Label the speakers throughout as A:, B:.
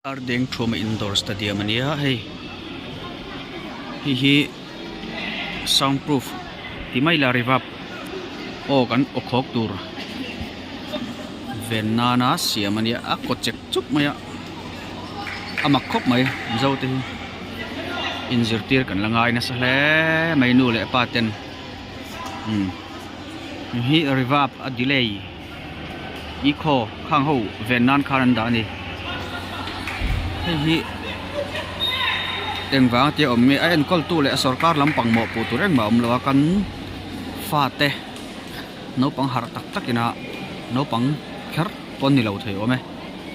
A: Ardeng Thuama Indoor Stadium a nia hei hei hi sound proof ti mai ila reverb aw kan aw khawk tur ven nana siam a nia a kaw chek chuk mai a a mak khawp mai mizo te hi inzirtir kan la ngai nasa hle mai nu leh pa ten umm hei hi reverb a delay. Ikho khang ho ven nan khan an dah a ni hei hi engvang tia awm nge a enkawl tu leh a sorkar lampang mawhpuh tur engmah a awm lo a kan fate naupang harh tak tak ina naupang kher pawn ni lo thei awm e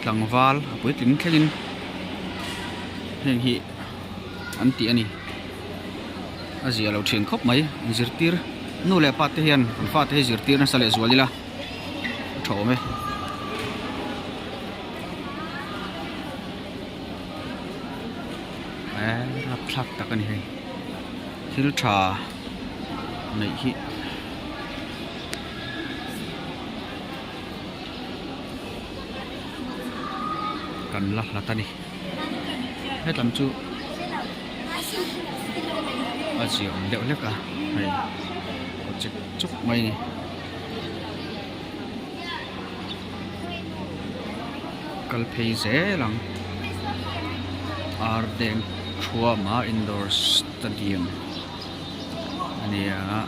A: tlangval a puitling thlengin heng hi an tih a ni a zia lo thin khawp mai zirtir nu leh pa te hian an fate hi zirtir nasa leh zual ila. A tha awm e. Eee rapthlak tak a ni hei. Thil tha neih hi kan la hlat a ni. Hetlam chu a ziaawm deuh hlek a hei aw chek chuk mai a ni. Kal phei zel ang Ardeng Thuama Indoor Stadium a ni a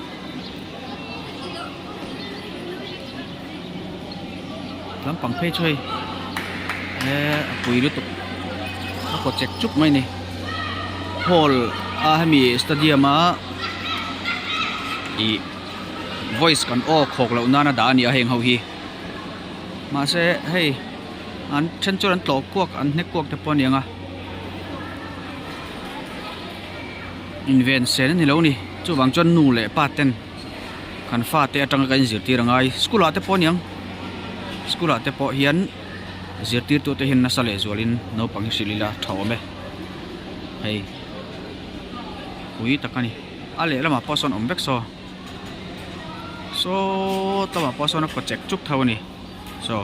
A: lampang phei chu hei eee a pui lutuk a kaw chek chuk mai a ni hall a hemi stadium a ih. Voice kan aw khawk loh nana dah a ni a heng ho hi mahse hei an then chuan an tlawh kuak an hnek kuak te pawh a ni ang a inven sen a ni lo a ni chuvang chuan nu leh pa ten kan fate atanga kan inzirtir a ngai school ah te pawh a ni ang school ah te pawh hian zirtirtu te hian nasa leh zualin naupang hi hrilh ila tha awm e hei pui tak a ni. A lehlamah pawh sawn awm vek saw saw tlawmah pawh sawn a kaw chek chuk tho a ni saw.